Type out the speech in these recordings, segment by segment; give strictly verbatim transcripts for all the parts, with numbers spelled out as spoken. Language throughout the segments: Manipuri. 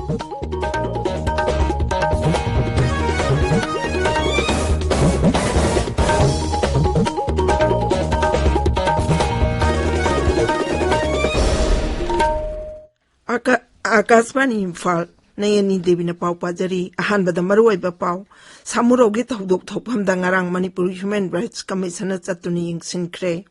ꯑꯥꯀꯥ-, ꯑꯥꯀꯥꯁꯕꯥꯅꯤ ꯏꯝꯐꯥꯜ, ꯅꯌꯅꯤ ꯗꯦꯕꯤꯅ ꯄꯥꯎ ꯄꯥꯖꯔꯤ꯫ ꯑꯍꯥꯟꯕꯗ ꯃꯔꯨꯑꯣꯏꯕ ꯄꯥꯎ꯫ ꯁꯥꯃꯨꯔꯧꯒꯤ ꯊꯧꯗꯣꯛ ꯊꯣꯛꯐꯝꯗ ꯉꯔꯥꯡ ꯃꯅꯤꯄꯨꯔ ꯍ꯭ꯌꯨꯃꯦꯟ ꯔꯥꯏꯠꯁ ꯀꯃꯤꯁꯟꯅ ꯆꯠꯇꯨꯅ ꯌꯦꯡꯁꯤꯟꯈ꯭ꯔꯦ꯫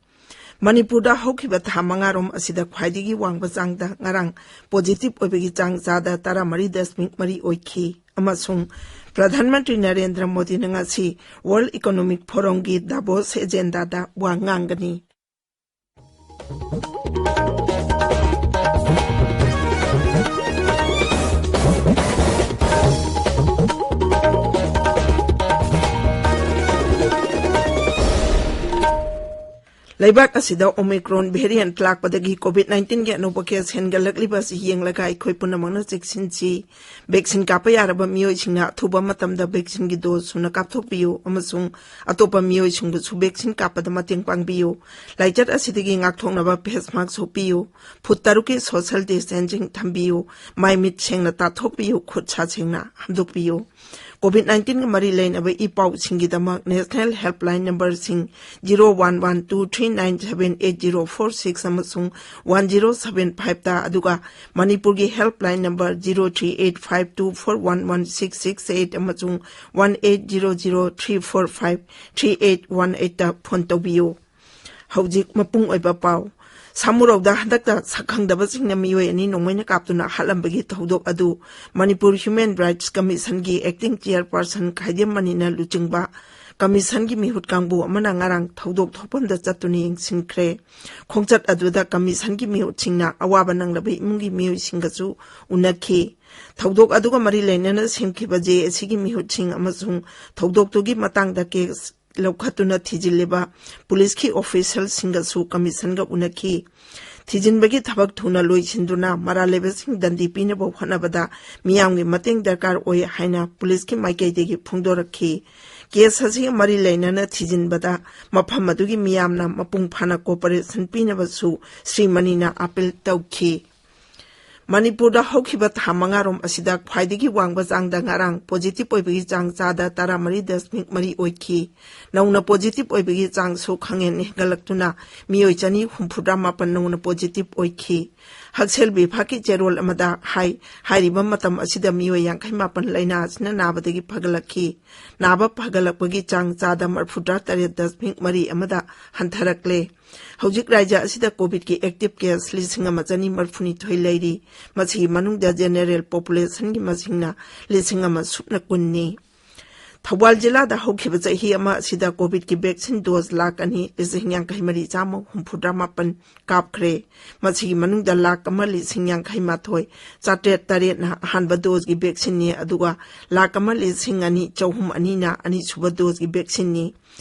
ꯃꯅꯤꯄꯨꯔꯗ ꯍꯧꯈꯤꯕ ꯊꯥ ꯃꯉꯥꯔꯣꯝ ꯑꯁꯤꯗ ꯈ꯭ꯋꯥꯏꯗꯒꯤ ꯋꯥꯡꯕ ꯆꯥꯡꯗ ꯉꯔꯥꯡ ꯄꯣꯖꯤꯇꯤꯚ ꯑꯣꯏꯕꯒꯤ ꯆꯥꯡ ꯆꯥꯗ ꯇꯔꯥꯃꯔꯤ ꯗꯁꯃꯤꯛ ꯃꯔꯤ ꯑꯣꯏꯈꯤ꯫ ꯑꯃꯁꯨꯡ ꯄ꯭ꯔꯙꯥꯟ ꯃꯟꯇ꯭ꯔꯤ ꯅꯔꯦꯟꯗ꯭ꯔ ꯃꯣꯗꯤꯅ ꯉꯁꯤ ꯋꯥꯔꯜꯗ ꯏꯀꯣꯅꯣꯃꯤꯛ ꯐꯣꯔꯝꯒꯤ ꯗꯥꯕꯣꯁ ꯑꯦꯖꯦꯟꯗꯥꯗ ꯋꯥ ꯉꯥꯡꯒꯅꯤ꯫ ꯂꯩꯕꯥꯛ ꯑꯁꯤꯗ Omicron variant ꯂꯥꯛꯄꯗꯒꯤ COVID nineteenꯒꯤ ꯑꯅꯧꯕ case ꯍꯦꯟꯒꯠꯂꯛꯂꯤꯕ ꯑꯁꯤ ꯌꯦꯡꯂꯒ ꯑꯩꯈꯣꯏ ꯄꯨꯝꯅꯃꯛꯅ ꯆꯦꯛꯁꯤꯟꯁꯤ꯫ Vaccine ꯀꯥꯞꯄ ꯌꯥꯔꯕ ꯃꯤꯑꯣꯏꯁꯤꯡꯅ ꯑꯊꯨꯕ ꯃꯇꯝꯗ vaccineꯒꯤ dose ꯁꯨꯅ ꯀꯥꯞꯊꯣꯛꯄꯤꯌꯨ ꯑꯃꯁꯨꯡ ꯑꯇꯣꯞꯄ ꯃꯤꯑꯣꯏꯁꯤꯡꯕꯨꯁꯨ vaccine ꯀꯥꯞꯄꯗ ꯃꯇꯦꯡ ꯄꯥꯡꯕꯤꯌꯨ꯫ ꯂꯥꯏꯆꯠ ꯑꯁꯤꯗꯒꯤ ꯉꯥꯛꯊꯣꯛꯅꯕ face mask ꯎꯞꯄꯤꯌꯨ, ꯐꯨꯠ ꯇꯔꯨꯛꯀꯤ social distancing ꯊꯝꯕꯤꯌꯨ, ꯃꯥꯏ ꯃꯤꯠ ꯁꯦꯡꯅ ꯇꯥꯊꯣꯛꯄꯤꯌꯨ, ꯈꯨꯠ ꯁꯥ ꯁꯦꯡꯅ ꯍꯥꯝꯗꯣꯛꯄꯤꯌꯨ꯫ COVID nineteenꯒ ꯃꯔꯤ ꯂꯩꯅꯕ E ꯄꯥꯎꯁꯤꯡꯒꯤꯗꯃꯛ National Helpline numberꯁꯤꯡ zero one one two three nine seven eight zero four six ꯑꯃꯁꯨꯡ one zero seven fiveꯇ, ꯑꯗꯨꯒ ꯃꯅꯤꯄꯨꯔꯒꯤ helpline number zero three eight five two four one one six six eight ꯑꯃꯁꯨꯡ one eight zero zero three four five three eight one eightꯇ phone ꯇꯧꯕꯤꯌꯨ꯫ ꯍꯧꯖꯤꯛ ꯃꯄꯨꯡ ꯑꯣꯏꯕ ꯄꯥꯎ꯫ ꯁꯥꯃꯨꯔꯧꯗ ꯍꯟꯗꯛꯇ ꯁꯛꯈꯪꯗꯕꯁꯤꯡꯅ ꯃꯤꯑꯣꯏ ꯑꯅꯤ ꯅꯣꯡꯃꯩꯅ ꯀꯥꯞꯇꯨꯅ ꯍꯥꯠꯂꯝꯕꯒꯤ ꯊꯧꯗꯣꯛ ꯑꯗꯨ ꯃꯅꯤꯄꯨꯔ ꯍ꯭ꯌꯨꯃꯦꯟ ꯔꯥꯏꯠꯁ ꯀꯃꯤꯁꯟꯒꯤ acting chairperson ꯈꯥꯏꯗꯦꯝ ꯃꯅꯤꯅ ꯂꯨꯆꯤꯡꯕ ꯀꯃꯤꯁꯟꯒꯤ ꯃꯤꯍꯨꯠ ꯀꯥꯡꯕꯨ ꯑꯃꯅ ꯉꯔꯥꯡ ꯊꯧꯗꯣꯛ ꯊꯣꯛꯐꯝꯗ ꯆꯠꯇꯨꯅ ꯌꯦꯡꯁꯤꯟꯈ꯭ꯔꯦ꯫ ꯈꯣꯡꯆꯠ ꯑꯗꯨꯗ ꯀꯃꯤꯁꯟꯒꯤ ꯃꯤꯍꯨꯠꯁꯤꯡꯅ ꯑꯋꯥꯕ ꯅꯪꯂꯕ ꯏꯃꯨꯡꯒꯤ ꯃꯤꯑꯣꯏꯁꯤꯡꯒꯁꯨ ꯎꯅꯈꯤ꯫ ꯊꯧꯗꯣꯛ ꯑꯗꯨꯒ ꯃꯔꯤ ꯂꯩꯅꯅ ꯁꯦꯝꯈꯤꯕ JACꯒꯤ ꯃꯤꯍꯨꯠꯁꯤꯡ ꯑꯃꯁꯨꯡ ꯊꯧꯗꯣꯛꯇꯨꯒꯤ ꯃꯇꯥꯡꯗ case ꯂꯧꯈꯠꯇꯨꯅ ꯊꯤꯖꯤꯜꯂꯤꯕ ꯄꯨꯂꯤꯁꯀꯤ officialꯁꯤꯡꯒꯁꯨ ꯀꯃꯤꯁꯟꯒ ꯎꯅꯈꯤ꯫ ꯊꯤꯖꯤꯟꯕꯒꯤ ꯊꯕꯛ ꯊꯨꯅ ꯂꯣꯏꯁꯤꯟꯗꯨꯅ ꯃꯔꯥꯜ ꯂꯩꯕꯁꯤꯡ ꯗꯟꯗꯤ ꯄꯤꯅꯕ ꯍꯣꯠꯅꯕꯗ ꯃꯤꯌꯥꯝꯒꯤ ꯃꯇꯦꯡ ꯗꯔꯀꯥꯔ ꯑꯣꯏ ꯍꯥꯏꯅ ꯄꯨꯂꯤꯁꯀꯤ ꯃꯥꯏꯀꯩꯗꯒꯤ ꯐꯣꯡꯗꯣꯔꯛꯈꯤ꯫ Case ꯑꯁꯤꯒ ꯃꯔꯤ ꯂꯩꯅꯅ ꯊꯤꯖꯤꯟꯕꯗ ꯃꯐꯝ ꯑꯗꯨꯒꯤ ꯃꯤꯌꯥꯝꯅ ꯃꯄꯨꯡ ꯐꯥꯅ cooperation ꯄꯤꯅꯕꯁꯨ ꯁ꯭ꯔꯤ ꯃꯅꯤꯅ appeal ꯇꯧꯈꯤ꯫ ꯃꯅꯤꯄꯨꯔꯗ ꯍꯧꯈꯤꯕ ꯊꯥ ꯃꯉꯥꯔꯣꯝ ꯑꯁꯤꯗ ꯈ꯭ꯋꯥꯏꯗꯒꯤ ꯋꯥꯡꯕ ꯆꯥꯡꯗ ꯉꯔꯥꯡ ꯄꯣꯖꯤꯇꯤꯚ ꯑꯣꯏꯕꯒꯤ ꯆꯥꯡ ꯆꯥꯗ ꯇꯔꯥꯃꯔꯤ ꯗꯁꯃꯤꯛ ꯃꯔꯤ ꯑꯣꯏꯈꯤ꯫ ꯅꯧꯅ ꯄꯣꯖꯤꯇꯤꯚ ꯑꯣꯏꯕꯒꯤ ꯆꯥꯡꯁꯨ ꯈꯪꯍꯦꯟ ꯍꯦꯟꯒꯠꯂꯛꯇꯨꯅ ꯃꯤꯑꯣꯏ ꯆꯅꯤ ꯍꯨꯝꯐꯨꯇꯔꯥ ꯃꯥꯄꯟ ꯅꯧꯅ ꯄꯣꯖꯤꯇꯤꯚ ꯑꯣꯏꯈꯤ꯫ ꯍꯛꯁꯦꯜ ꯕꯤꯚꯥꯒꯀꯤ ꯆꯦꯔꯣꯜ ꯑꯃꯗ ꯍꯥꯏ, ꯍꯥꯏꯔꯤꯕ ꯃꯇꯝ ꯑꯁꯤꯗ ꯃꯤꯑꯣꯏ ꯌꯥꯡꯈꯩ ꯃꯥꯄꯟ ꯂꯥꯏꯅꯥ ꯑꯁꯤꯅ ꯅꯥꯕꯗꯒꯤ ꯐꯒꯠꯂꯛꯈꯤ꯫ ꯅꯥꯕ ꯐꯒꯠꯂꯛꯄꯒꯤ ꯆꯥꯡ ꯆꯥꯗ ꯃꯔꯤꯐꯨꯇꯔꯥ ꯇꯔꯦꯠ ꯗꯁꯃꯤꯛ ꯃꯔꯤ ꯑꯃꯗ ꯍꯟꯊꯔꯛꯂꯦ꯫ ꯍꯧꯖꯤꯛ ꯔꯥꯖ꯭ꯌ ꯑꯁꯤꯗ ꯀꯣꯚꯤꯗꯀꯤ ꯑꯦꯛꯇꯤꯚ ꯀꯦꯁ ꯂꯤꯁꯤꯡ ꯑꯃ ꯆꯅꯤ ꯃꯔꯤꯐꯨꯅꯤꯊꯣꯏ ꯂꯩꯔꯤ꯫ ꯃꯁꯤꯒꯤ ꯃꯅꯨꯡꯗ ꯖꯦꯅꯦꯔꯦꯜ ꯄꯣꯄꯨꯂꯦꯁꯟꯒꯤ ꯃꯁꯤꯡꯅ ꯂꯤꯁꯤꯡ ꯑꯃ ꯁꯨꯞꯅ ꯀꯨꯟꯅꯤ꯫ ꯊꯧꯕꯥꯜ ꯖꯤꯂꯥꯗ ꯍꯧꯈꯤꯕ ꯆꯍꯤ ꯑꯃ ꯑꯁꯤꯗ ꯀꯣꯚꯤꯗꯀꯤ ꯚꯦꯛꯁꯤꯟ ꯗꯣꯖ ꯂꯥꯈ ꯑꯅꯤ ꯂꯤꯁꯤꯡ ꯌꯥꯡꯈꯩ ꯃꯔꯤ ꯆꯥꯝꯃ ꯍꯨꯝꯐꯨꯇꯔꯥ ꯃꯥꯄꯟ ꯀꯥꯞꯈ꯭ꯔꯦ꯫ ꯃꯁꯤꯒꯤ ꯃꯅꯨꯡꯗ ꯂꯥꯈ ꯑꯃ ꯂꯤꯁꯤꯡ ꯌꯥꯡꯈꯩ ꯃꯥꯊꯣꯏ ꯆꯥꯇ꯭ꯔꯦꯠ ꯇꯔꯦꯠꯅ ꯑꯍꯥꯟꯕ ꯗꯣꯖꯀꯤ ꯚꯦꯛꯁꯤꯟꯅꯤ, ꯑꯗꯨꯒ ꯂꯥꯈ ꯑꯃ ꯂꯤꯁꯤꯡ ꯑꯅꯤ ꯆꯍꯨꯝ ꯑꯅꯤꯅ ꯑꯅꯤꯁꯨꯕ ꯗꯣꯖꯀꯤ ꯚꯦꯛꯁꯤꯟꯅꯤ꯫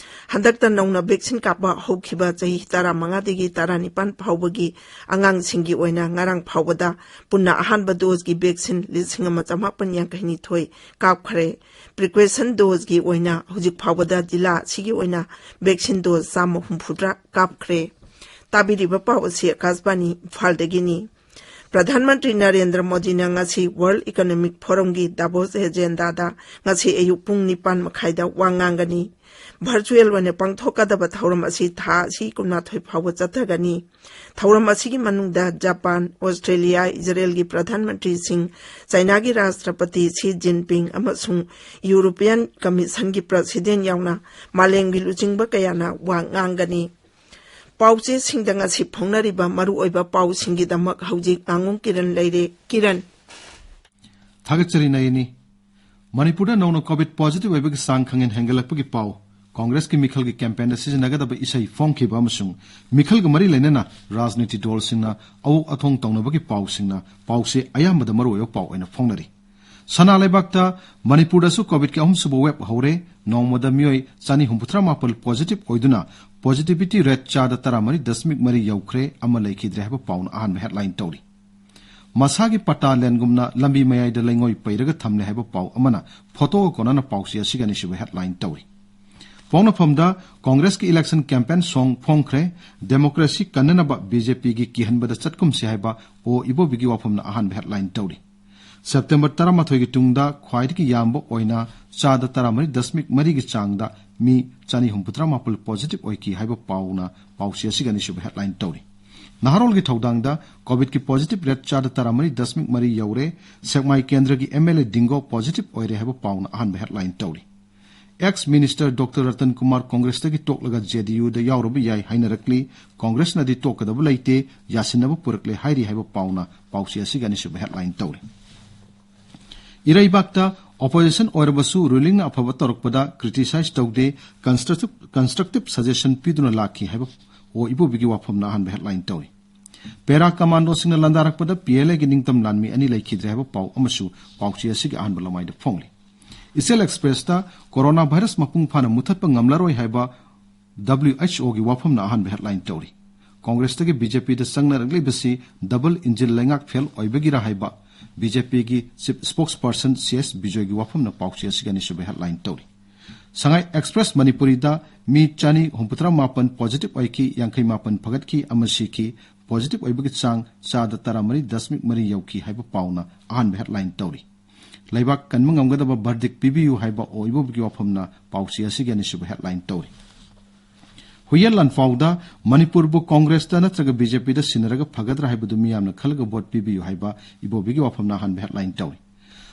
ꯍꯟꯗꯛꯇ ꯅꯧꯅ ꯚꯦꯛꯁꯤꯟ ꯀꯥꯞꯄ ꯍꯧꯈꯤꯕ ꯆꯍꯤ ꯇꯔꯥꯃꯉꯥꯗꯒꯤ ꯇꯔꯥꯅꯤꯄꯥꯟ ꯐꯥꯎꯕꯒꯤ ꯑꯉꯥꯡꯁꯤꯡꯒꯤ ꯑꯣꯏꯅ ꯉꯔꯥꯡ ꯐꯥꯎꯕꯗ ꯄꯨꯟꯅ ꯑꯍꯥꯟꯕ ꯗꯣꯖꯀꯤ ꯚꯦꯛꯁꯤꯟ ꯂꯤꯁꯤꯡ ꯑꯃ ꯆꯃꯥꯄꯟ ꯌꯥꯡꯈꯩꯅꯤꯊꯣꯏ ꯀꯥꯞꯈ꯭ꯔꯦ꯫ ꯄ꯭ꯔꯤꯀꯣꯁꯟ ꯗꯣꯖꯀꯤ ꯑꯣꯏꯅ ꯍꯧꯖꯤꯛ ꯐꯥꯎꯕꯗ ꯖꯤꯂꯥ ꯑꯁꯤꯒꯤ ꯑꯣꯏꯅ ꯚꯦꯛꯁꯤꯟ ꯗꯣꯖ ꯆꯥꯝꯃ ꯍꯨꯝꯐꯨꯇꯔꯥ ꯀꯥꯞꯈ꯭ꯔꯦ꯫ ꯇꯥꯕꯤꯔꯤꯕ ꯄꯥꯎ ꯑꯁꯤ ꯑꯀꯥꯁꯕꯥꯅꯤ ꯏꯝꯐꯥꯜꯗꯒꯤꯅꯤ꯫ ꯄ꯭ꯔꯙꯥꯟ ꯃꯟꯇ꯭ꯔꯤ ꯅꯔꯦꯟꯗ꯭ꯔ ꯃꯣꯗꯤꯅ ꯉꯁꯤ ꯋꯥꯔꯜꯗ ꯏꯀꯣꯅꯣꯃꯤꯛ ꯐꯣꯔꯝꯒꯤ ꯗꯥꯕꯣꯁ ꯑꯦꯖꯦꯟꯗꯥꯗ ꯉꯁꯤ ꯑꯌꯨꯛ ꯄꯨꯡ ꯅꯤꯄꯥꯟ ꯃꯈꯥꯏꯗ ꯋꯥ ꯉꯥꯡꯒꯅꯤ꯫ ꯚꯔꯆꯨꯑꯦꯜ ꯑꯣꯏꯅ ꯄꯥꯡꯊꯣꯛꯀꯗꯕ ꯊꯧꯔꯝ ꯑꯁꯤ ꯊꯥ ꯑꯁꯤ ꯀꯨꯟꯃꯥꯊꯣꯏ ꯐꯥꯎꯕ ꯆꯠꯊꯒꯅꯤ꯫ ꯊꯧꯔꯝ ꯑꯁꯤꯒꯤ ꯃꯅꯨꯡꯗ ꯖꯄꯥꯟ, ꯑꯣꯁꯇ꯭ꯔꯦꯂꯤꯌꯥ, ꯏꯖꯔꯦꯜꯒꯤ ꯄ꯭ꯔꯙꯥꯟ ꯃꯟꯇ꯭ꯔꯤꯁꯤꯡ, ꯆꯥꯏꯅꯥꯒꯤ ꯔꯥꯁꯇ꯭ꯔꯄꯇꯤ ꯁꯤ ꯖꯤꯟꯄꯤꯡ ꯑꯃꯁꯨꯡ ꯌꯨꯔꯣꯄꯤꯌꯟ ꯀꯃꯤꯁꯟꯒꯤ ꯄ꯭ꯔꯁꯤꯗꯦꯟ ꯌꯥꯎꯅ ꯃꯥꯂꯦꯝꯒꯤ ꯂꯨꯆꯤꯡꯕ ꯀꯌꯥꯅ ꯋꯥ ꯉꯥꯡꯒꯅꯤ꯫ ꯄꯥꯎꯆꯦꯁꯤꯡꯗ ꯉꯁꯤ ꯐꯣꯡꯅꯔꯤꯕ ꯃꯔꯨꯑꯣꯏꯕ ꯄꯥꯎꯁꯤꯡꯒꯤꯗꯃꯛ ꯍꯧꯖꯤꯛ ꯉꯥꯉꯣꯝ ꯀꯤꯔꯟ ꯂꯩꯔꯦ꯫ ꯀꯤꯔꯟ꯫ ꯊꯥꯒꯠꯆꯔꯤ ꯅꯌꯅꯤ꯫ ꯃꯅꯤꯄꯨꯔꯗ ꯅꯧꯅ ꯀꯣꯚꯤꯗ ꯄꯣꯖꯤꯇꯤꯚ ꯑꯣꯏꯕꯒꯤ ꯆꯥꯡ ꯈꯪꯍꯦꯟ ꯍꯦꯟꯒꯠꯂꯛꯄꯒꯤ ꯄꯥꯎ, ꯀꯣꯡꯒ꯭ꯔꯦꯁꯀꯤ ꯃꯤꯈꯜꯒꯤ ꯀꯦꯝꯄꯦꯟꯗ ꯁꯤꯖꯤꯟꯅꯒꯗꯕ ꯏꯁꯩ ꯐꯣꯡꯈꯤꯕ ꯑꯃꯁꯨꯡ ꯃꯤꯈꯜꯒ ꯃꯔꯤ ꯂꯩꯅꯅ ꯔꯥꯖꯅꯤꯇꯤ ꯗꯣꯜꯁꯤꯡꯅ ꯑꯋꯣꯛ ꯑꯊꯣꯡ ꯇꯧꯅꯕꯒꯤ ꯄꯥꯎꯁꯤꯡꯅ ꯄꯥꯎꯁꯦ ꯑꯌꯥꯝꯕꯗ ꯃꯔꯨꯑꯣꯏꯕ ꯄꯥꯎ ꯑꯣꯏꯅ ꯐꯣꯡꯅꯔꯤ꯫ ꯁꯅꯥ ꯂꯩꯕꯥꯛꯇ ꯃꯅꯤꯄꯨꯔꯗꯁꯨ ꯀꯣꯚꯤꯗꯀꯤ ꯑꯍꯨꯝꯁꯨꯕ ꯋꯦꯕ ꯍꯧꯔꯦ꯫ ꯅꯣꯡꯃꯗ ꯃꯤꯑꯣꯏ ꯆꯅꯤ ꯍꯨꯝꯐꯨꯇꯔꯥ ꯃꯥꯄꯜ ꯄꯣꯖꯤꯇꯤꯚ ꯑꯣꯏꯗꯨꯅ ꯄꯣꯖꯤꯇꯤꯚꯤꯇꯤ ꯔꯦꯠ ꯆꯥꯗ ꯇꯔꯥꯃꯔꯤ ꯗꯁꯃꯤꯛ ꯃꯔꯤ ꯌꯧꯈ꯭ꯔꯦ, ꯑꯃ ꯂꯩꯈꯤꯗ꯭ꯔꯦ ꯍꯥꯏꯕ ꯄꯥꯎꯅ ꯑꯍꯥꯟꯕ ꯍꯦꯗꯂꯥꯏꯟ ꯇꯧꯔꯤ꯫ ꯃꯁꯥꯒꯤ ꯄꯇꯥ ꯂꯦꯟꯒꯨꯝꯅ ꯂꯝꯕꯤ ꯃꯌꯥꯏꯗ ꯂꯩꯉꯣꯏ ꯄꯩꯔꯒ ꯊꯝꯂꯦ ꯍꯥꯏꯕ ꯄꯥꯎ ꯑꯃꯅ ꯐꯣꯇꯣꯒ ꯀꯣꯟꯅꯅ ꯄꯥꯎꯆꯦ ꯑꯁꯤꯒꯤ ꯑꯅꯤꯁꯨꯕ ꯍꯦꯗꯂꯥꯏꯟ ꯇꯧꯔꯤ꯫ ꯄꯣꯛꯅꯐꯝꯗ ꯀꯣꯡꯒ꯭ꯔꯦꯁꯀꯤ election campaign song ꯐꯣꯡꯈ꯭ꯔꯦ꯫ Democracy ꯀꯟꯅꯅꯕ BJPꯒꯤ ꯀꯤꯍꯟꯕꯗ ꯆꯠꯀꯨꯝꯁꯤ ꯍꯥꯏꯕ ꯑꯣ ꯏꯕꯣꯕꯤꯒꯤ ꯋꯥꯐꯝꯅ ꯑꯍꯥꯟꯕ headline ꯇꯧꯔꯤ꯫ September ꯇꯔꯥꯃꯥꯊꯣꯏꯒꯤ ꯇꯨꯡꯗ ꯈ꯭ꯋꯥꯏꯗꯒꯤ ꯌꯥꯝꯕ ꯑꯣꯏꯅ ꯆꯥꯗ ꯇꯔꯥꯃꯔꯤ ꯗꯁꯃꯤꯛ ꯃꯔꯤꯒꯤ ꯆꯥꯡꯗ ꯃꯤ ꯆꯅꯤ ꯍꯨꯝꯐꯨꯇꯔꯥ ꯃꯥꯄꯜ positive ꯑꯣꯏꯈꯤ ꯍꯥꯏꯕ ꯄꯥꯎꯅ ꯄꯥꯎꯆꯦ ꯑꯁꯤꯒꯤ ꯑꯅꯤꯁꯨꯕ headline ꯇꯧꯔꯤ꯫ ꯅꯍꯥꯔꯣꯜꯒꯤ ꯊꯧꯗꯥꯡꯗ COVIDꯀꯤ positive rate ꯆꯥꯗ ꯇꯔꯥꯃꯔꯤ ꯗꯁꯃꯤꯛ ꯃꯔꯤ ꯌꯧꯔꯦ꯫ ꯁꯦꯛꯃꯥꯏ ꯀꯦꯟꯗ꯭ꯔꯒꯤ MLA ꯗꯤꯡꯒꯣ positive ꯑꯣꯏꯔꯦ ꯍꯥꯏꯕ ꯄꯥꯎꯅ ꯑꯍꯥꯟꯕ headline ꯇꯧꯔꯤ꯫ Ex Minister Doctor Ratan Kumar ꯀꯣꯡꯒ꯭ꯔꯦꯁꯇꯒꯤ ꯇꯣꯛꯂꯒ JDUꯗ ꯌꯥꯎꯔꯨꯕ ꯌꯥꯏ ꯍꯥꯏꯅꯔꯛꯂꯤ꯫ ꯀꯣꯡꯒ꯭ꯔꯦꯁꯅꯗꯤ ꯇꯣꯛꯀꯗꯕ ꯂꯩꯇꯦ, ꯌꯥꯁꯤꯟꯅꯕ ꯄꯨꯔꯛꯂꯦ ꯍꯥꯏꯔꯤ ꯍꯥꯏꯕ ꯄꯥꯎꯅ ꯄꯥꯎꯆꯦ ꯑꯁꯤꯒꯤ ꯑꯅꯤꯁꯨꯕ headline ꯇꯧꯔꯤ꯫ ꯏꯔꯩꯕꯥꯛꯇ opposition ꯑꯣꯏꯔꯕꯁꯨ rulingꯅ ꯑꯐꯕ ꯇꯧꯔꯛꯄꯗ criticize ꯇꯧꯗꯦ, constructive, constructive suggestion ꯄꯤꯗꯨꯅ ꯂꯥꯛꯈꯤ ꯍꯥꯏꯕ ꯑꯣ ꯏꯕꯣꯕꯤꯒꯤ ꯋꯥꯐꯝꯅ ꯑꯍꯥꯟꯕ headline ꯇꯧꯔꯤ꯫ Para commandoꯁꯤꯡꯅ ꯂꯥꯟꯗꯥꯔꯛꯄꯗ PLAꯒꯤ ꯅꯤꯡꯇꯝ ꯂꯥꯟꯃꯤ ꯑꯅꯤ ꯂꯩꯈꯤꯗ꯭ꯔꯦ ꯍꯥꯏꯕ ꯄꯥꯎ ꯑꯃꯁꯨ ꯄꯥꯎꯆꯦ ꯑꯁꯤꯒꯤ ꯑꯍꯥꯟꯕ ꯂꯃꯥꯏꯗ ꯐꯣꯡꯂꯤ꯫ ꯏꯆꯦꯜ Expressꯇ corona virus ꯃꯄꯨꯡ ꯐꯥꯅ ꯃꯨꯊꯠꯄ ꯉꯝꯂꯔꯣꯏ ꯍꯥꯏꯕ WHOꯒꯤ ꯋꯥꯐꯝꯅ ꯑꯍꯥꯟꯕ headline ꯇꯧꯔꯤ꯫ ꯀꯣꯡꯒ꯭ꯔꯦꯁꯇꯒꯤ BJPꯗ ꯆꯪꯅꯔꯛꯂꯤꯕꯁꯤ double engine ꯂꯩꯉꯥꯛ fail ꯑꯣꯏꯕꯒꯤꯔꯥ ꯍꯥꯏꯕ BJPꯒꯤ chief spokesperson C S ꯕꯤꯖꯣꯏꯒꯤ ꯋꯥꯐꯝꯅ ꯄꯥꯎꯆꯦ ꯑꯁꯤꯒꯤ ꯑꯅꯤꯁꯨꯕ headline ꯇꯧꯔꯤ꯫ Sangai Express ꯃꯅꯤꯄꯨꯔꯤꯗ ꯃꯤ ꯆꯅꯤ ꯍꯨꯝꯐꯨꯇꯔꯥ ꯃꯥꯄꯟ positive ꯑꯣꯏꯈꯤ, ꯌꯥꯡꯈꯩ ꯃꯥꯄꯟ ꯐꯒꯠꯈꯤ ꯑꯃ ꯁꯤꯈꯤ꯫ Positive ꯑꯣꯏꯕꯒꯤ ꯆꯥꯡ ꯆꯥꯗ ꯇꯔꯥꯃꯔꯤ ꯗꯁꯃꯤꯛ ꯃꯔꯤ ꯌꯧꯈꯤ ꯍꯥꯏꯕ ꯄꯥꯎꯅ ꯑꯍꯥꯟꯕ headline ꯇꯧꯔꯤ꯫ ꯂꯩꯕꯥꯛ ꯀꯟꯕ ꯉꯝꯒꯗꯕ verdict ꯄꯤꯕꯤꯌꯨ ꯍꯥꯏꯕ ꯑꯣ ꯏꯕꯣꯕꯤꯒꯤ ꯋꯥꯐꯝꯅ ꯄꯥꯎꯆꯦ ꯑꯁꯤꯒꯤ ꯑꯅꯤꯁꯨꯕ headline ꯇꯧꯔꯤ꯫ ꯍꯨꯏꯌꯦꯟ ꯂꯥꯟꯐꯥꯎꯗ ꯃꯅꯤꯄꯨꯔꯕꯨ ꯀꯣꯡꯒ꯭ꯔꯦꯁꯇ ꯅꯠꯇ꯭ꯔꯒ BJPꯗ ꯁꯤꯟꯅꯔꯒ ꯐꯒꯗ꯭ꯔꯥ ꯍꯥꯏꯕꯗꯨ ꯃꯤꯌꯥꯝꯅ ꯈꯜꯂꯒ vote ꯄꯤꯕꯤꯌꯨ ꯍꯥꯏꯕ ꯏꯕꯣꯕꯤꯒꯤ ꯋꯥꯐꯝꯅ ꯑꯍꯥꯟꯕ headline ꯇꯧꯔꯤ꯫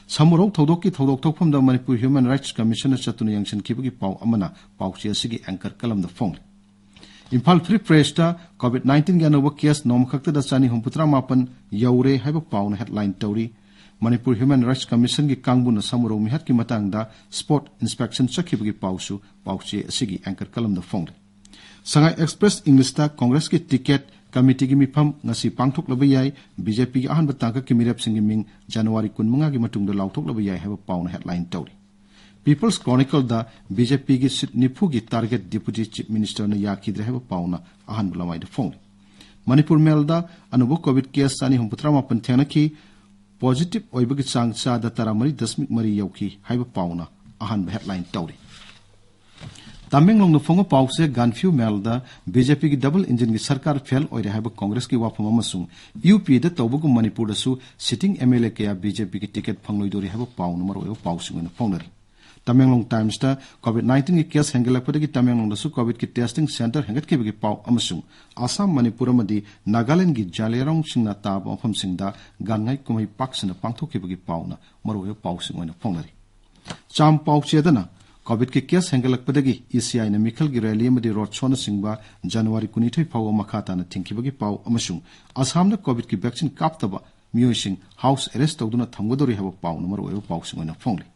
ꯁꯃꯨꯔꯧ ꯊꯧꯗꯣꯛꯀꯤ ꯊꯧꯗꯣꯛ ꯊꯣꯛꯐꯝꯗ ꯃꯅꯤꯄꯨꯔ Human Rights Commissionꯅ ꯆꯠꯇꯨꯅ ꯌꯦꯡꯁꯤꯟꯈꯤꯕꯒꯤ ꯄꯥꯎ ꯑꯃꯅ ꯄꯥꯎꯆꯦ ꯑꯁꯤꯒꯤ anchor columnꯗ ꯐꯣꯡꯂꯤ꯫ ꯏꯝꯐꯥꯜ Free Pressꯇ COVID nineteenꯒꯤ ꯑꯅꯧꯕ case ꯅꯣꯡꯃꯈꯛꯇꯗ ꯆꯅꯤ ꯍꯨꯝꯐꯨꯇꯔꯥ ꯃꯥꯄꯟ ꯌꯧꯔꯦ ꯍꯥꯏꯕ ꯄꯥꯎꯅ headline ꯇꯧꯔꯤ꯫ ꯃꯅꯤꯄꯨꯔ Human Rights Commissionꯒꯤ ꯀꯥꯡꯕꯨꯅ ꯁꯃꯨꯔꯧ ꯃꯤꯍꯥꯠꯀꯤ ꯃꯇꯥꯡꯗ spot inspection ꯆꯠꯈꯤꯕꯒꯤ ꯄꯥꯎꯁꯨ ꯄꯥꯎꯆꯦ ꯑꯁꯤꯒꯤ anchor columnꯗ ꯐꯣꯡꯂꯤ꯫ Sangai Express Englishꯇ ꯀꯣꯡꯒ꯭ꯔꯦꯁꯀꯤ ticket committeeꯒꯤ ꯃꯤꯐꯝ ꯉꯁꯤ ꯄꯥꯡꯊꯣꯛꯂꯕ ꯌꯥꯏ꯫ BJPꯒꯤ ꯑꯍꯥꯟꯕ ꯇꯥꯡꯀꯛꯀꯤ ꯃꯤꯔꯦꯞꯁꯤꯡꯒꯤ ꯃꯤꯡ January ꯀꯨꯟꯃꯉꯥꯒꯤ ꯃꯇꯨꯡꯗ ꯂꯥꯎꯊꯣꯛꯂꯕ ꯌꯥꯏ ꯍꯥꯏꯕ ꯄꯥꯎꯅ headline ꯇꯧꯔꯤ꯫ People's Chronicleꯗ BJPꯒꯤ seat ꯅꯤꯐꯨꯒꯤ target Deputy Chief Ministerꯅ ꯌꯥꯈꯤꯗ꯭ꯔꯦ ꯍꯥꯏꯕ ꯄꯥꯎꯅ ꯑꯍꯥꯟꯕ ꯂꯃꯥꯏꯗ ꯐꯣꯡꯂꯤ꯫ ꯃꯅꯤꯄꯨꯔ Mailꯗ ꯑꯅꯧꯕ COVID case ꯆꯅꯤ ꯍꯨꯝꯐꯨꯇꯔꯥ ꯃꯥꯄꯟ ꯊꯦꯡꯅꯈꯤ, positive ꯑꯣꯏꯕꯒꯤ ꯆꯥꯡ ꯆꯥꯗ ꯇꯔꯥꯃꯔꯤ ꯗꯁꯃꯤꯛ ꯃꯔꯤ ꯌꯧꯈꯤ ꯍꯥꯏꯕ ꯄꯥꯎꯅ ꯑꯍꯥꯟꯕ headline ꯇꯧꯔꯤ꯫ ꯇꯃꯦꯡꯂꯣꯡꯗ ꯐꯣꯡꯕ ꯄꯥꯎꯁꯦ ꯒꯥꯟꯐ꯭ꯌꯨ ꯃꯦꯜꯗ ꯕꯤ ꯖꯦ ꯄꯤꯒꯤ ꯗꯕꯜ ꯏꯟꯖꯤꯟꯒꯤ ꯁꯔꯀꯥꯔ ꯐꯦꯜ ꯑꯣꯏꯔꯦ ꯍꯥꯏꯕ ꯀꯣꯡꯒ꯭ꯔꯦꯁꯀꯤ ꯋꯥꯐꯝ ꯑꯃꯁꯨꯡ ꯌꯨ ꯄꯤ ꯑꯦꯗ ꯇꯧꯕꯒꯨꯝ ꯃꯅꯤꯄꯨꯔꯗꯁꯨ ꯁꯤꯇꯤꯡ ꯑꯦꯝ ꯑꯦꯜ ꯑꯦ ꯀꯌꯥ ꯕꯤ ꯖꯦ ꯄꯤꯒꯤ ꯇꯤꯀꯦꯠ ꯐꯪꯂꯣꯏꯗꯣꯔꯤ ꯍꯥꯏꯕ ꯄꯥꯎꯅ ꯃꯔꯨꯑꯣꯏꯕ ꯄꯥꯎꯁꯤꯡ ꯑꯣꯏꯅ ꯐꯣꯡꯅꯔꯤ꯫ ꯇꯃꯦꯡꯂꯣꯡ ꯇꯥꯏꯝꯁꯇ ꯀꯣꯚꯤꯗ ꯅꯥꯏꯟꯇꯤꯟꯒꯤ ꯀꯦꯁ ꯍꯦꯟꯒꯠꯂꯛꯄꯗꯒꯤ ꯇꯃꯦꯡꯂꯣꯡꯗꯁꯨ ꯀꯣꯚꯤꯗꯀꯤ ꯇꯦꯁꯇꯤꯡ ꯁꯦꯟꯇꯔ ꯍꯦꯟꯒꯠꯈꯤꯕꯒꯤ ꯄꯥꯎ ꯑꯃꯁꯨꯡ ꯑꯁꯥꯝ, ꯃꯅꯤꯄꯨꯔ ꯑꯃꯗꯤ ꯅꯥꯒꯥꯂꯦꯟꯗꯒꯤ ꯖꯥꯂꯤꯌꯥꯡꯔꯣꯡꯁꯤꯡꯅ ꯇꯥꯕ ꯃꯐꯝꯁꯤꯡꯗ ꯒꯥꯟꯉꯥꯏ ꯀꯨꯝꯍꯩ ꯄꯥꯛ ꯁꯟꯅ ꯄꯥꯡꯊꯣꯛꯈꯤꯕꯒꯤ ꯄꯥꯎꯅ ꯃꯔꯨꯑꯣꯏꯕ ꯄꯥꯎꯁꯤꯡ ꯑꯣꯏꯅ ꯐꯣꯡꯅꯔꯤ꯫ ꯆꯥꯝ ꯄꯥꯎꯆꯦꯗꯅ ꯀꯣꯚꯤꯗꯀꯤ ꯀꯦꯁ ꯍꯦꯟꯒꯠꯂꯛꯄꯗꯒꯤ ꯏ ꯁꯤ ꯑꯥꯏꯅ ꯃꯤꯈꯜꯒꯤ ꯔꯦꯂꯤ ꯑꯃꯗꯤ ꯔꯣꯗ ꯁꯣꯅꯆꯤꯡꯕ ꯖꯅꯋꯥꯔꯤ ꯀꯨꯟꯅꯤꯊꯣꯏ ꯐꯥꯎꯕ ꯃꯈꯥ ꯇꯥꯅ ꯊꯤꯡꯈꯤꯕꯒꯤ ꯄꯥꯎ ꯑꯃꯁꯨꯡ ꯑꯁꯥꯝꯗ ꯀꯣꯚꯤꯗꯀꯤ ꯚꯦꯛꯁꯤꯟ ꯀꯥꯞꯇꯕ ꯃꯤꯑꯣꯏꯁꯤꯡ ꯍꯥꯎꯁ ꯑꯦꯔꯦꯁ ꯇꯧꯗꯨꯅ ꯊꯝꯒꯗꯧꯔꯤ ꯍꯥꯏꯕ ꯄꯥꯎꯅ ꯃꯔꯨꯑꯣꯏꯕ ꯄꯥꯎꯁꯤꯡ ꯑꯣꯏꯅ ꯐꯣꯡꯂꯤ꯫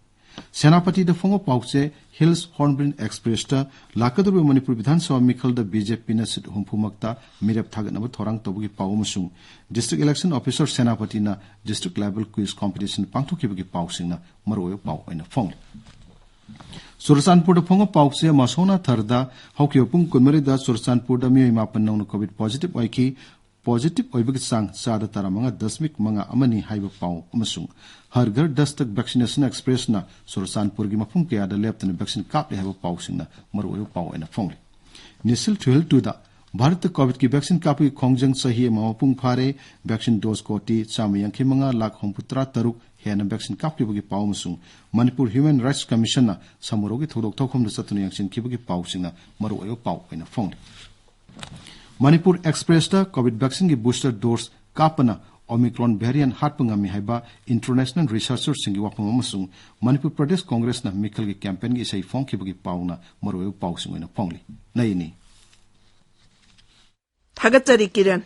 ꯁꯦꯅꯥꯄꯇꯤꯗ ꯐꯣꯡꯕ ꯄꯥꯎꯆꯦ ꯍꯤꯜꯁ ꯍꯣꯔꯟꯕꯤꯜ ꯑꯦꯛꯁꯄ꯭ꯔꯦꯁꯇ ꯂꯥꯛꯀꯗꯧꯔꯤꯕ ꯃꯅꯤꯄꯨꯔ ꯕꯤꯙꯥꯟ ꯁꯚꯥ ꯃꯤꯈꯜꯗ ꯕꯤ ꯖꯦ ꯄꯤꯅ ꯁꯤꯠ ꯍꯨꯝꯐꯨꯃꯛꯇ ꯃꯤꯔꯦꯞ ꯊꯥꯒꯠꯅꯕ ꯊꯧꯔꯥꯡ ꯇꯧꯕꯒꯤ ꯄꯥꯎ ꯑꯃꯁꯨꯡ ꯗꯤꯁꯇ꯭ꯔꯤꯛ ꯏꯂꯦꯛꯁꯟ ꯑꯣꯐꯤꯁꯔ ꯁꯦꯅꯥꯄꯇꯤꯅ ꯗꯤꯁꯇ꯭ꯔꯤꯛ ꯂꯦꯚꯦꯜ ꯀ꯭ꯋꯤꯖ ꯀꯣꯝꯄꯤꯇꯤꯁꯟ ꯄꯥꯡꯊꯣꯛꯈꯤꯕꯒꯤ ꯄꯥꯎꯁꯤꯡꯅ ꯃꯔꯨꯑꯣꯏꯕ ꯄꯥꯎ ꯑꯣꯏꯅ ꯐꯣꯡꯂꯤ꯫ ꯆꯨꯔꯆꯥꯟꯄꯨꯔꯗ ꯐꯣꯡꯕ ꯄꯥꯎꯆꯦ ꯃꯁꯣꯅꯥ ꯊꯔꯗ ꯍꯧꯈꯤꯕ ꯄꯨꯡ ꯀꯨꯟꯃꯔꯤꯗ ꯆꯨꯔꯆꯥꯟꯄꯨꯔꯗ ꯃꯤꯑꯣꯏ ꯃꯥꯄꯟ ꯅꯧꯅ ꯀꯣꯚꯤꯗ ꯄꯣꯖꯤꯇꯤꯚ ꯑꯣꯏꯈꯤ꯫ ꯄꯣꯖꯤꯇꯤꯚ ꯑꯣꯏꯕꯒꯤ ꯆꯥꯡ ꯆꯥꯗ ꯇꯔꯥꯃꯉꯥ ꯗꯁꯃꯤꯛ ꯃꯉꯥ ꯑꯃꯅꯤ ꯍꯥꯏꯕ ꯄꯥꯎ ꯑꯃꯁꯨꯡ ꯍꯔ ꯘꯔ ꯗꯁꯇꯛ ꯚꯦꯛꯁꯤꯅꯦꯁꯟ ꯑꯦꯛꯁꯄ꯭ꯔꯦꯁꯅ ꯆꯨꯔꯆꯥꯟꯄꯨꯔꯒꯤ ꯃꯐꯝ ꯀꯌꯥꯗ ꯂꯦꯞꯇꯅ ꯚꯦꯛꯁꯤꯟ ꯀꯥꯞꯂꯦ ꯍꯥꯏꯕ ꯄꯥꯎꯁꯤꯡꯅ ꯃꯔꯨꯑꯣꯏꯕ ꯄꯥꯎ ꯑꯣꯏꯅ ꯐꯣꯡꯂꯤ꯫ ꯅꯤꯁꯤꯜ ꯊ꯭ꯔꯤ ꯍꯤꯜ ꯇꯨꯗ ꯚꯥꯔꯠꯇ ꯀꯣꯚꯤꯗꯀꯤ ꯚꯦꯛꯁꯤꯟ ꯀꯥꯞꯄꯒꯤ ꯈꯣꯡꯖꯪ ꯆꯍꯤ ꯑꯃ ꯃꯄꯨꯡ ꯐꯥꯔꯦ꯫ ꯚꯦꯛꯁꯤꯟ ꯗꯣꯁ ꯀꯣꯇꯤ ꯆꯥꯝꯃ ꯌꯥꯡꯈꯩ ꯃꯉꯥ ꯂꯥꯈ ꯍꯨꯝꯐꯨ ꯇꯔꯥ ꯇꯔꯨꯛ ꯍꯦꯟꯅ ꯚꯦꯛꯁꯤꯟ ꯀꯥꯞꯈꯤꯕꯒꯤ ꯄꯥꯎ ꯑꯃꯁꯨꯡ ꯃꯅꯤꯄꯨꯔ ꯍ꯭ꯌꯨꯃꯦꯟ ꯔꯥꯏꯠꯁ ꯀꯃꯤꯁꯟꯅ ꯁꯃꯨꯔꯧꯒꯤ ꯊꯧꯗꯣꯛ ꯊꯣꯛꯐꯝꯗ ꯆꯠꯇꯨꯅ ꯌꯦꯡꯁꯤꯟꯈꯤꯕꯒꯤ ꯄꯥꯎꯁꯤꯡꯅ ꯃꯔꯨꯑꯣꯏꯕ ꯄꯥꯎ ꯑꯣꯏꯅ ꯐꯣꯡꯂꯤ꯫ ꯃꯅꯤꯄꯨꯔ ꯑꯦꯛꯁꯄ꯭ꯔꯦꯁꯇ ꯀꯣꯚꯤꯗ ꯚꯦꯛꯁꯤꯟꯒꯤ ꯕꯨꯁꯇꯔ ꯗꯣꯁ ꯀꯥꯞꯄꯅ ꯑꯣꯃꯤꯀ꯭ꯔꯣꯟ ꯚꯦꯔꯤꯌꯟ ꯍꯥꯠꯄ ꯉꯝꯃꯤ ꯍꯥꯏꯕ ꯏꯟꯇꯔꯅꯦꯁꯅꯦꯜ ꯔꯤꯁꯔꯆꯔꯁꯤꯡꯒꯤ ꯋꯥꯐꯝ ꯑꯃꯁꯨꯡ ꯃꯅꯤꯄꯨꯔ ꯄ꯭ꯔꯗꯦꯁ ꯀꯣꯡꯒ꯭ꯔꯦꯁꯅ ꯃꯤꯈꯜꯒꯤ ꯀꯦꯝꯄꯦꯟꯒꯤ ꯏꯁꯩ ꯐꯣꯡꯈꯤꯕꯒꯤ ꯄꯥꯎꯅ ꯃꯔꯨꯑꯣꯏꯕ ꯄꯥꯎꯁꯤꯡ ꯑꯣꯏꯅ ꯐꯣꯡꯂꯤ꯫ ꯂꯩꯅꯤ꯫ ꯊꯥꯒꯠꯆꯔꯤ ꯀꯤꯔꯟ꯫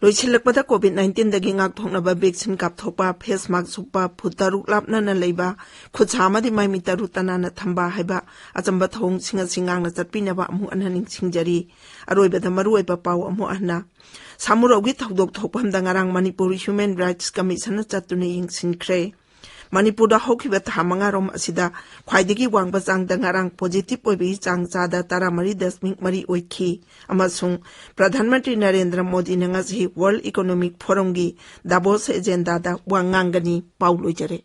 ꯂꯣꯏꯁꯤꯜꯂꯛꯄꯗ ꯀꯣꯚꯤꯗ ꯅꯥꯏꯟꯇꯤꯟꯗꯒꯤ ꯉꯥꯛꯊꯣꯛꯅꯕ ꯚꯦꯛꯁꯤꯟ ꯀꯥꯞꯊꯣꯛꯄ, ꯐꯦꯁ ꯃꯥꯛꯁ ꯎꯞꯄ, ꯐꯨꯠ ꯇꯔꯨꯛ ꯂꯥꯞꯅꯅ ꯂꯩꯕ, ꯈꯨꯠꯁꯥ ꯑꯃꯗꯤ ꯃꯥꯏ ꯃꯤꯠ ꯇꯔꯨ ꯇꯅꯥꯟꯅ ꯊꯝꯕ ꯍꯥꯏꯕ ꯑꯆꯝꯕ ꯊꯧꯑꯣꯡꯁꯤꯡ ꯑꯁꯤ ꯉꯥꯛꯅ ꯆꯠꯄꯤꯅꯕ ꯑꯃꯨꯛ ꯍꯟꯅ ꯅꯤꯡꯁꯤꯡꯖꯔꯤ꯫ ꯑꯔꯣꯏꯕꯗ ꯃꯔꯨꯑꯣꯏꯕ ꯄꯥꯎ ꯑꯃꯨꯛ ꯍꯟꯅ꯫ ꯁꯥꯃꯨꯔꯧꯒꯤ ꯊꯧꯗꯣꯛ ꯊꯣꯛꯐꯝꯗ ꯉꯔꯥꯡ ꯃꯅꯤꯄꯨꯔ ꯍ꯭ꯌꯨꯃꯦꯟ ꯔꯥꯏꯠꯁ ꯀꯃꯤꯁꯟꯅ ꯆꯠꯇꯨꯅ ꯌꯦꯡꯁꯤꯟꯈ꯭ꯔꯦ꯫ ꯃꯅꯤꯄꯨꯔꯗ ꯍꯧꯈꯤꯕ ꯊꯥ ꯃꯉꯥꯔꯣꯝ ꯑꯁꯤꯗ ꯈ꯭ꯋꯥꯏꯗꯒꯤ ꯋꯥꯡꯕ ꯆꯥꯡꯗ ꯉꯔꯥꯡ ꯄꯣꯖꯤꯇꯤꯚ ꯑꯣꯏꯕꯒꯤ ꯆꯥꯡ ꯆꯥꯗ ꯇꯔꯥꯃꯔꯤ ꯗꯁꯃꯤꯛ ꯃꯔꯤ ꯑꯣꯏꯈꯤ ꯑꯃꯁꯨꯡ ꯄ꯭ꯔꯙꯥꯟ ꯃꯟꯇ꯭ꯔꯤ ꯅꯔꯦꯟꯗ꯭ꯔ ꯃꯣꯗꯤꯅ ꯉꯁꯤ ꯋꯥꯔꯜꯗ ꯏꯀꯣꯅꯣꯃꯤꯛ ꯐꯣꯔꯝꯒꯤ ꯗꯥꯕꯣꯁ ꯑꯦꯖꯦꯟꯗꯥꯗ ꯋꯥ ꯉꯥꯡꯒꯅꯤ꯫ ꯄꯥꯎ ꯂꯣꯏꯖꯔꯦ꯫